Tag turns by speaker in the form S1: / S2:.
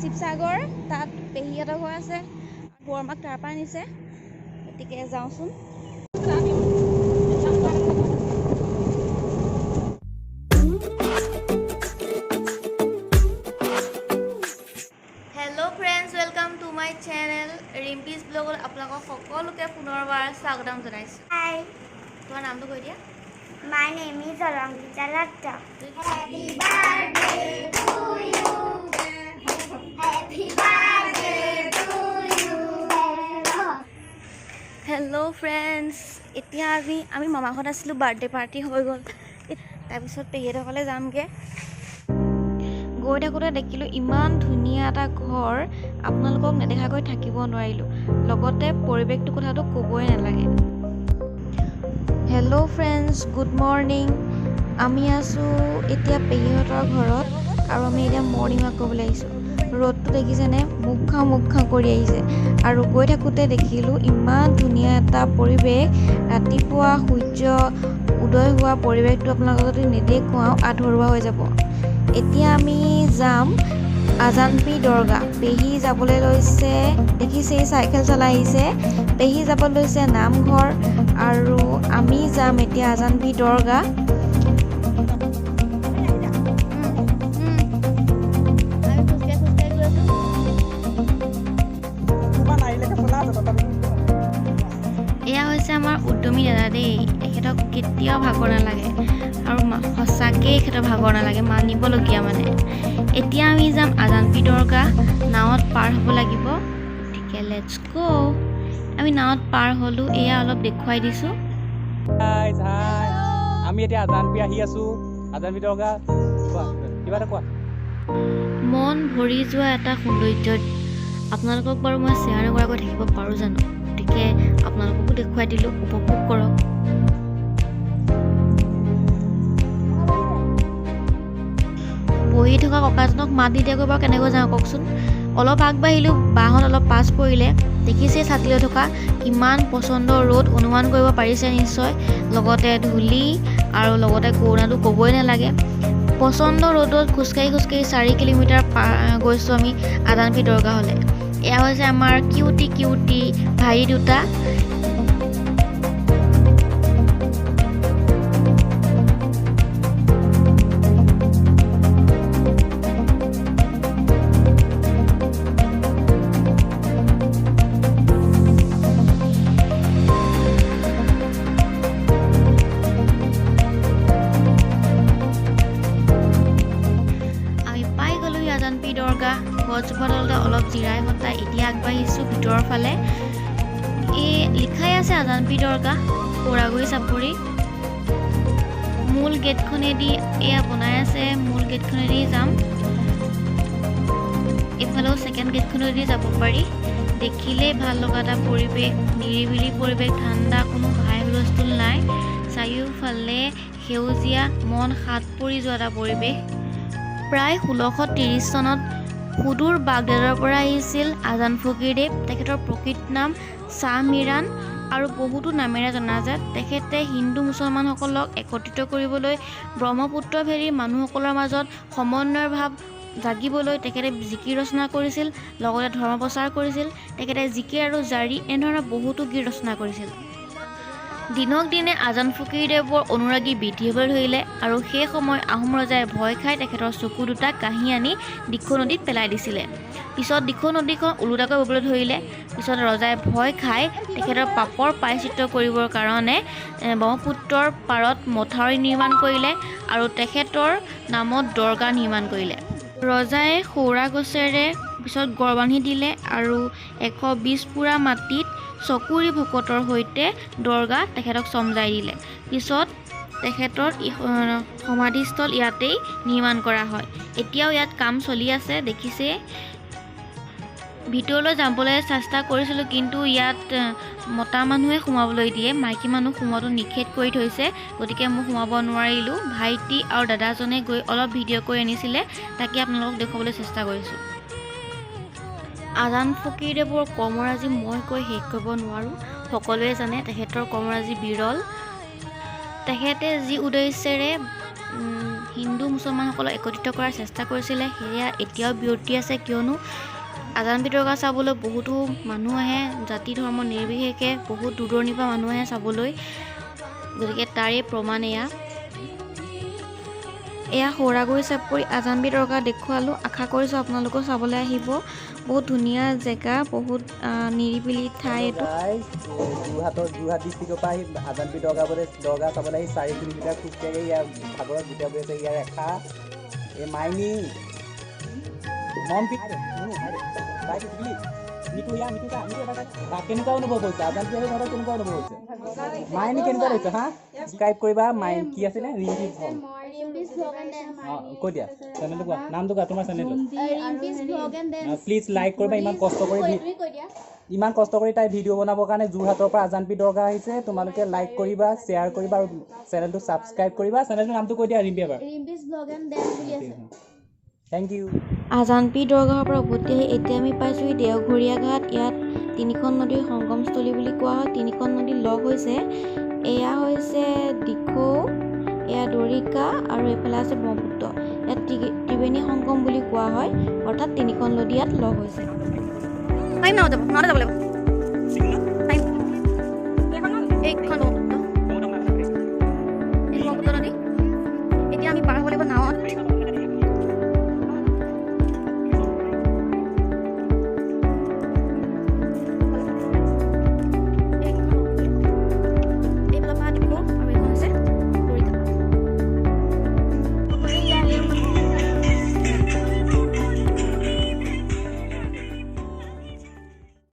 S1: শিৱসাগৰ, তাত পেহীহঁতৰ ঘৰ আছে। বৰমাক তাৰ পৰা আনিছে, গতিকে যাওঁচোন। Hello friends, welcome to my channel Rimpi's ব্লগত আপোনালোকক সকলোকে পুনৰবাৰ স্বাগতম জনাইছোঁ।
S2: Hi,
S1: তোমাৰ নামটো কৈ দিয়া।
S2: My name is Alankita Latta. Happy birthday to you. Happy birthday to you.
S1: Hello friends, এতিয়া আমি মামা ঘৰত আছিলোঁ, বাৰ্থডে পাৰ্টি হৈ গ'ল। তাৰপিছত পেহীহঁতৰ ঘৰলৈ যামগৈ। গৈ থাকোঁতে দেখিলোঁ ইমান ধুনীয়া এটা ঘৰ, আপোনালোকক নেদেখাকৈ থাকিব নোৱাৰিলোঁ। লগতে পৰিৱেশটোৰ কথাটো ক'বই নালাগে। Hello' friends, good morning. আমি আছোঁ এতিয়া পেহীহঁতৰ ঘৰত আৰু আমি এতিয়া মৰ্ণিং ৱাক কৰিবলৈ আহিছোঁ। ৰ'দটো দেখিছেনে, মুখ খাওঁ মুখ খাওঁ কৰি আহিছে। আৰু গৈ থাকোঁতে দেখিলোঁ ইমান ধুনীয়া এটা পৰিৱেশ। ৰাতিপুৱা সূৰ্য উদয় হোৱা পৰিৱেশটো আপোনালোকক যদি নেদেখুৱাওঁ, আধৰুৱা হৈ যাব। এতিয়া আমি যাম আজানপীৰ দৰগাহ। পেহী যাবলৈ লৈছে, দেখিছেই চাইকেল চলাই আহিছে। পেহী যাব লৈছে নামঘৰ আৰু আমি যাম এতিয়া আজানপীৰ দৰগাহ। এয়া হৈছে আমাৰ উদ্যমী দাদা দেই। এখেতক কেতিয়াও ভাগৰ নালাগে আৰু সঁচাকেই এখেতৰ ভাগৰ নালাগে, মানিবলগীয়া মানে। এতিয়া আমি যাম আজানপীৰ দৰগাহ, নাৱত পাৰ হ'ব লাগিব। গতিকে let's গ'। আমি নাৱত পাৰ হ'লোঁ, এয়া অলপ দেখুৱাই দিছোঁ।
S3: হাই হাই, আমি এতিয়া আজানপীৰ আহি আছো, আজানপীৰ দৰগাহ। কোৱা, কিবা এটা কোৱা।
S1: মন ভৰি যোৱা এটা সৌন্দৰ্য আপোনালোকক বাৰু মই শ্বেয়াৰ নকৰাকৈ থাকিব পাৰোঁ জানো? গতিকে আপোনালোককো দেখুৱাই দিলোঁ, উপভোগ কৰক। বহি থকা ককাজনক মাত নিদিয়াকৈ বাৰু কেনেকৈ যাওঁ কওকচোন? অলপ আগবাঢ়িলোঁ, বাহঁত অলপ পাছ পৰিলে। দেখিছেই ছাতি লৈ থকা, কিমান প্ৰচণ্ড ৰ'দ, অনুমান কৰিব পাৰিছে নিশ্চয়। লগতে ধূলি আৰু লগতে কৰোণাটো ক'বই নালাগে। প্ৰচণ্ড ৰ'দত খোজকাঢ়ি খোজকাঢ়ি 4 কিলোমিটাৰ পাৰ গৈছোঁ আমি আজানপীৰ দৰগাহলৈ। এয়া হৈছে আমাৰ কিউটি কিউটি ভাইটি দুটা। আমি পাই গ'লোহি আজানপীৰ দৰগাহ। গছজোপা তলতে অলপ জিৰাই বতাই এতিয়া আগবাঢ়িছোঁ ভিতৰৰ ফালে। এই লিখাই আছে আজানপীৰ দৰগাহ, পৰাগুৰি চাপৰি। মূল গেটখনেদি এয়া বনাই আছে, মূল গেটখনেদি যাম। এইফালেও ছেকেণ্ড গেটখনেদি যাব পাৰি। দেখিলেই ভাল লগা এটা পৰিৱেশ, নিৰিবিলি পৰিৱেশ, ঠাণ্ডা, কোনো হাই হুলস্থুল নাই। চাৰিওফালে সেউজীয়া, মন শাত পৰি যোৱা এটা পৰিৱেশ। প্ৰায় 1630 চনত সুদূৰ বাগদাদৰ পৰা আহিছিল আজান ফকীৰদেৱ। তেখেতৰ প্ৰকৃত নাম শ্বাহ মিৰাণ আৰু বহুতো নামেৰে জনাজাত। তেখেতে হিন্দু মুছলমানসকলক একত্ৰিত কৰিবলৈ, ব্ৰহ্মপুত্ৰ ভেলীৰ মানুহসকলৰ মাজত সমন্বয়ৰ ভাৱ জাগিবলৈ তেখেতে জিকিৰ ৰচনা কৰিছিল, লগতে ধৰ্ম প্ৰচাৰ কৰিছিল। তেখেতে জিকিৰ আৰু জাৰি এনেধৰণৰ বহুতো গীত ৰচনা কৰিছিল। দিনক দিনে আজান ফকীৰদেৱৰ অনুৰাগী বৃদ্ধি হ'বলৈ ধৰিলে আৰু সেই সময়ত আহোম ৰজাই ভয় খাই তেখেতৰ চকু দুটা কাঢ়ি আনি দিখৌ নদীত পেলাই দিছিলে। পিছত দিখৌ নদীখন ওলোটাকৈ ব'বলৈ ধৰিলে। পিছত ৰজাই ভয় খাই তেখেতৰ পাপৰ প্ৰায়শ্চিত্ত কৰিবৰ কাৰণে ব্ৰহ্মপুত্ৰৰ পাৰত মথাউৰি নিৰ্মাণ কৰিলে আৰু তেখেতৰ নামত দৰগাহ নিৰ্মাণ কৰিলে। ৰজাই সৌৰা গছেৰে পিছত গড় বান্ধি দিলে আৰু 120 পুৰা মাটিত ছকুৰি ভকতৰ সৈতে দৰগাহ তেখেতক চমজাই দিলে। পিছত তেখেতৰ সমাধিস্থল ইয়াতেই নিৰ্মাণ কৰা হয়। এতিয়াও ইয়াত কাম চলি আছে, দেখিছেই। ভিতৰলৈ যাবলৈ চেষ্টা কৰিছিলোঁ, কিন্তু ইয়াত মতা মানুহে সোমাবলৈ দিয়ে, মাইকী মানুহ সোমোৱাটো নিষেধ কৰি থৈছে। গতিকে মই সোমাব নোৱাৰিলোঁ। ভাইটি আৰু দাদাজনে গৈ অলপ ভিডিঅ' কৰি আনিছিলে, তাকে আপোনালোকক দেখুৱাবলৈ চেষ্টা কৰিছোঁ। আজান ফকীৰদেৱৰ কৰ্মৰাজি মই কৈ শেষ কৰিব নোৱাৰোঁ। সকলোৱে জানে তেখেতৰ কৰ্মৰাজি বিৰল। তেখেতে যি উদ্দেশ্যেৰে হিন্দু মুছলমানসকলক একত্ৰিত কৰাৰ চেষ্টা কৰিছিলে, সেয়া এতিয়াও বিয়পি আছে। কিয়নো আজানপীৰ দৰগাহ চাবলৈ বহুতো মানুহ আহে, জাতি ধৰ্ম নিৰ্বিশেষে বহুত দূৰ দূৰণিৰ পৰা মানুহ আহে চাবলৈ। গতিকে তাৰে প্ৰমাণ এয়া। এয়া সৌৰাগুৰি চাপৰি আজানপীৰ দৰগাহ দেখুৱালোঁ। আশা কৰিছোঁ আপোনালোকেও চাবলৈ আহিব। বহুত ধুনীয়া জেগা, বহুত নিৰিবিলি ঠাই এইটো।
S3: গাইজ, যোৰহাট ডিষ্ট্ৰিক্টৰ পৰা আহি আজানপীৰ দৰগাহ চাবলৈ আহি 4 কিলোমিটাৰ খোজকাঢ়ি ইয়াৰ ভাগৰত গোটেই বৈ আছে। ইয়াৰ ৰেখা, এই মাইনী, মম, মিতু, ইয়াৰ মিতু কা মিতু এটা। কেনেকুৱা অনুভৱ হৈছে আজানপীৰ আহি? ঘৰত কেনেকুৱা অনুভৱ হৈছে মাইনী? কেনেকুৱা লাগিছে? হা, ছাবস্ক্ৰাইব কৰিবা। মাইন কি আছিলে? ৰিম্পি। অঁ, কৈ দিয়া, চেনেলটো কোৱা, নামটো কোৱা তোমাৰ চেনেলটো। প্লিজ লাইক কৰিবা। ইমান কষ্ট কৰি তাই ভিডিঅ' বনাবৰ কাৰণে যোৰহাটৰ পৰা আজানপীৰ দৰগাহ আহিছে। তোমালোকে লাইক কৰিবা, শ্বেয়াৰ কৰিবা আৰু চেনেলটো ছাবস্ক্ৰাইব কৰিবা। চেনেলটোৰ নামটো কৈ দিয়া ৰিম্পি এবাৰ। Thank U.
S1: Azanpir দৰগাহৰ পৰা উভতি আহি এতিয়া আমি পাইছোঁহি দেওঘৰীয়া ঘাট। ইয়াত তিনিখন নদীৰ সংগমস্থলী বুলি কোৱা হয়। তিনিখন নদী লগ হৈছে। এয়া হৈছে দিখৌ, এয়া দৰিকা আৰু এইফালে আছে ব্ৰহ্মপুত্ৰ। ইয়াত ত্ৰিবেণী সংগম বুলি কোৱা হয়, অৰ্থাৎ তিনিখন নদী ইয়াত লগ হৈছে। পাৰিম নাও যাব? নাওতে যাব লাগিব। পাৰিম। এইখন ব্ৰহ্মপুত্ৰ, এই ব্ৰহ্মপুত্ৰ নদী। এতিয়া আমি পাৰ হ'ব লাগিব নাৱত।